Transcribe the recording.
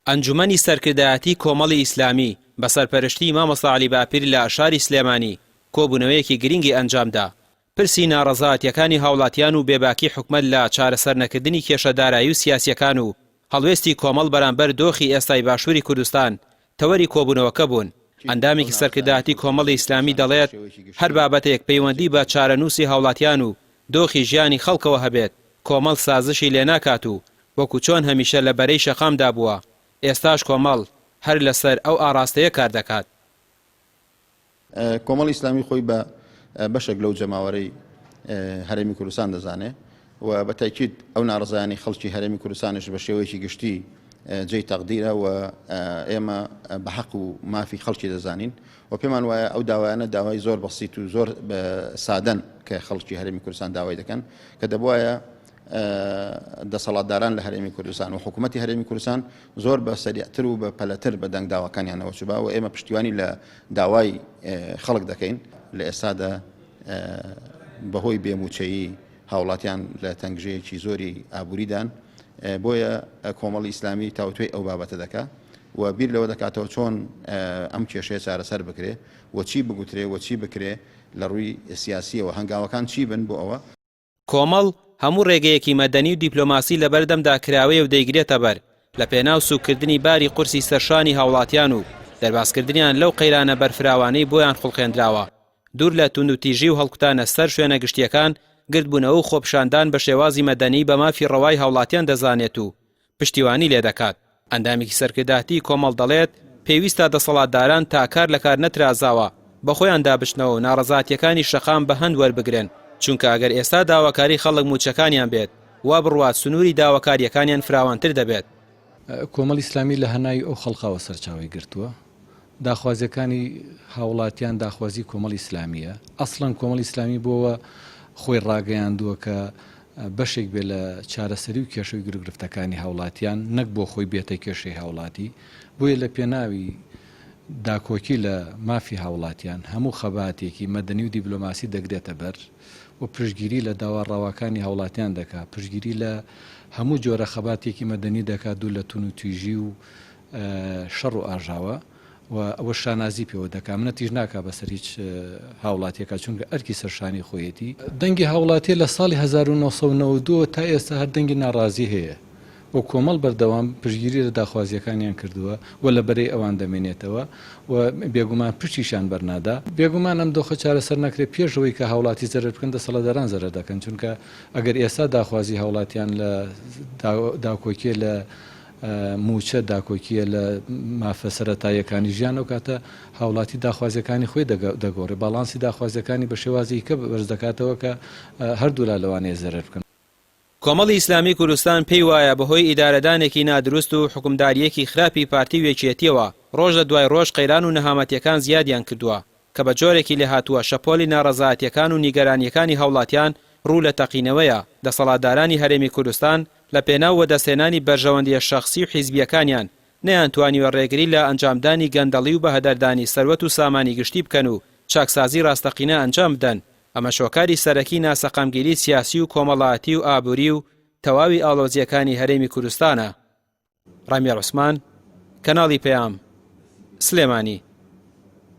ئەنجومەنی سەرکردایەتی کۆمەڵی ئیسلامی بە سەرپەرشتیی مامۆستا عەلی باپیر لە شاری سلێمانی کۆبوونەوەیەکی گرنگی ئەنجامدا. پرسی ناڕەزایەتییەکانی هاوڵاتیان و بێباکی حکومەت لە چارەسەرنەکردنی کێشە دارایی و سیاسییەکان و هەڵوێستی کۆمەڵ بەرامبەر دۆخی ئێستای باشووری کوردستان تەوەری کۆبوونەوەکە بوون. ئەندامێکی سەرکردایەتی کۆمەڵی ئیسلامی دەڵێت، هەر بابەتێک پەیوەندی بە چارەنووسی هاوڵاتیان و دۆخی ژیانی خەڵکەوە هەبێت، کۆمەڵ سازشی لێناکات و وەکو چۆن هەمیشە لە بەرەی شەقامدا بووە، ئێستاش کۆمەڵ هەر لەسەر ئەو ئاڕاستەیە کار دەکات. کۆمەڵی ئیسلامی خۆی بە بەشێک لەو جەماوەرەی هەرێمی کوردستان دەزانێ و بە تاکید ئەو ناڕزایانی خەڵکی هەرێمی کوردستانش بە شێوەیەکی گشتی جێی تەقدیرە و ئێمە بە حەق و مافی خەڵکی دەزانین و پێمان وایە ئەو داوایانە داوای زۆر بەسیت و زۆر سادەن کە خەڵکی هەرێمی کوردستان داوای دەکەن کە دەبواە دەسەڵاتداران لە هەرێمی کوردستان و حکوومەتی هەرێمی کوردستان زۆر بە سەریعتر و بە پەلەتر بە دەنگ داواکانیانەوە چوبا و ئێمە پشتیوانی لە داوای خەڵک دەکەین لە ئێستادا بەهۆی بێموچەیی هاوڵاتیان لە تەنگژەیەکی زۆری ئابووریدان بۆیە کۆمەڵی ئیسلامی تاوتوێی ئەو بابەتە دەکا و بیر لەوە دەکاتەوە چۆن ئەم کێشەیە چارەسەر بکرێ و چی بگوترێ و چی بکرێ لە ڕووی سیاسیەوە هەنگاوەکان چی بن بۆ ئەوە. کۆمەڵ هەموو ڕێگەیەکی مەدەنی و دیپلۆماسی لەبەردەمدا کراوەیە و دەیگرێتەبەر لەپێناو سووککردنی باری قورسی سەرشانی هاوڵاتیان و دەربازکردنیان لەو قەیرانە بەرفراوانەی بۆیان خوڵقێندراوە. دوور لە توندوتیژی و هەڵکوتانە سەر شوێنە گشتییەکان، گردبوونەوە و خۆپیشاندان بە شێوازی مەدەنی بە مافی ڕەوای هاوڵاتیان دەزانێت و پشتیوانی لێدەکات. ئەندامێکی سەرکردایەتیی کۆمەڵ دەڵێت، پێویستە دەسەڵاتداران تا کار لە کار نەترازاوە، بەخۆیاندا بچنەوە و ناڕەزاتییەکانی شەقام بە هەند وەربگرن، چونکە ئەگەر ئێستا داواکاری خەڵک مووچەکانیان بێت، وا بڕوات سنووری داواکارییەکانیان فراوانتر دەبێت. کۆمەڵی ئیسلامی لە هەناوی ئەو خەڵکەوە سەرچاوەی گرتووە. داخوازیەکانی هاوڵاتیان داخوازی کۆمەڵی ئیسلامیە، ئەسڵەن کۆمەڵی ئیسلامی بۆوە خۆی ڕاگەیاندووە کە بەشێک بێ لە چارەسەری و کێشەو گیروگرفتەکانی هاوڵاتیان نەک بۆ خۆی بێتە کێشەی هاوڵاتی، بۆیە لە پێناوی داکۆکی لە مافی هاوڵاتیان هەموو خەباتێکی مەدەنی و دیبلۆماسی دەگرێتە بەر و پشتگیری لە داوا ڕەواکانی هاوڵاتیان دەکا، پشتگیری لە هەموو جۆرە خەباتێکی مەدەنی دەکا دوور لە تونوتیژی و شەڕ و ئاژاوە و ئەوەش شانازی پێوە دەکا، منەتیش ناکا بەسەر هیچ هاوڵاتیەکا چونکە ئەرکی سەرشانی خۆیەتی. دەنگی هاوڵاتی لە ساڵی 1992 ەوە تا ئێستا هەر دەنگی ناڕازی هەیە و کۆمەڵ بەردەوام پشتگیری لە داخوازیەکانیان کردووە و لە بەرەی ئەوان دەمێنێتەوە و بێگومان پشتیشیان بەرنادا. بێگومان ئەم دۆخە چارەسەر نەکرێت پێش ئەوەی کە هاوڵاتی زەرەر بکەن دەسەڵاتداران زەرەر دەکەن چونکە ئەگەر ئێستا داخوازی هاوڵاتیان لە داکۆکیە لە مووچە داکۆکییە لە مافە سەرەتاییەکانی ژیان، ئەو کاتە هاوڵاتی داخوازییەکانی خۆی دەگۆڕێ، باڵانسی داخوازییەکانی بە شێوازێکی کە بەرز دەکاتەوە کە هەردوولا لەوانەیە زەرەر بکەن. کۆمەڵی ئیسلامی کوردستان پێی وایە بەهۆی ئیدارەدانێکی نادروست و حوکمدارییەکی خراپی پارتی و یەکێتییەوە ڕۆژ لە دوای ڕۆژ قەیران و نەهامەتییەکان زیادیان کردووە کە بە جۆرێکی لێهاتووە شەپۆلی ناڕەزایەتییەکان و نیگەرانییەکانی هاوڵاتیان ڕوو لە تەقینەوەیە، دەسەڵاتدارانی هەرێمی کوردستان لە پێناو وەدەستهێنانی بەرژەوەندییە شەخسی و حیزبییەکانیان نەیانتوانیوە ڕێگری لە ئەنجامدانی گەندەڵی و بەهەدەردانی سەروەت و سامانی گشتی بکەن و چاکسازی ڕاستەقینە ئەنجام بدەن، ئەمەش هۆکاری سەرەکی ناسەقامگیری سیاسی و کۆمەڵایەتی و ئابووری و تەواوی ئاڵۆزییەکانی هەرێمی کوردستانە. ڕامیار عوسمان، کەناڵی پەیام، سلێمانی.